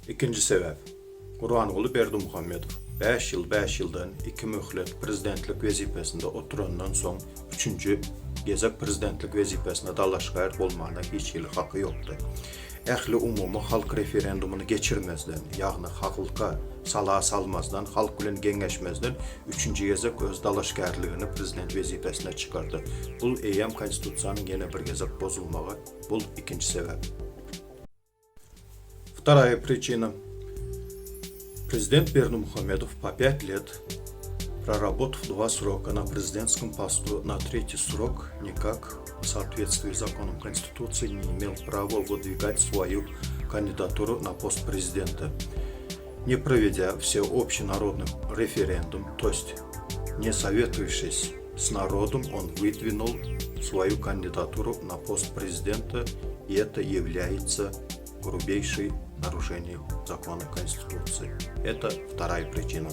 Ikinji sebäp. Gurbanguly Berdimuhamedow bäş ýyl bäş ýyldan iki möhlet prezidentlik wezipesinde oturandan soň üçünji gezek prezidentlik wezipesine dalaşgär bolmana hiç hili haky ýokdy. Ähliumumy halk referendumyny geçirmezden, ýagny halka sala salmazdan, halk bilen geňeşmezden üçünji gezek öz dalaşgärligini prezident wezipesine çykardy. Bul eýýäm konstitusiýanyň ýene bir gezek bozulmagy. Bul ikinji sebäp. Вторая причина. Президент Бердымухамедов по пять лет, проработав два срока на президентском посту, на третий срок никак в соответствии с законом Конституции не имел права выдвигать свою кандидатуру на пост президента, не проведя всеобщий народный референдум, то есть не советующись с народом, он выдвинул свою кандидатуру на пост президента, и это является грубейшей нарушением закона Конституции. Это вторая причина.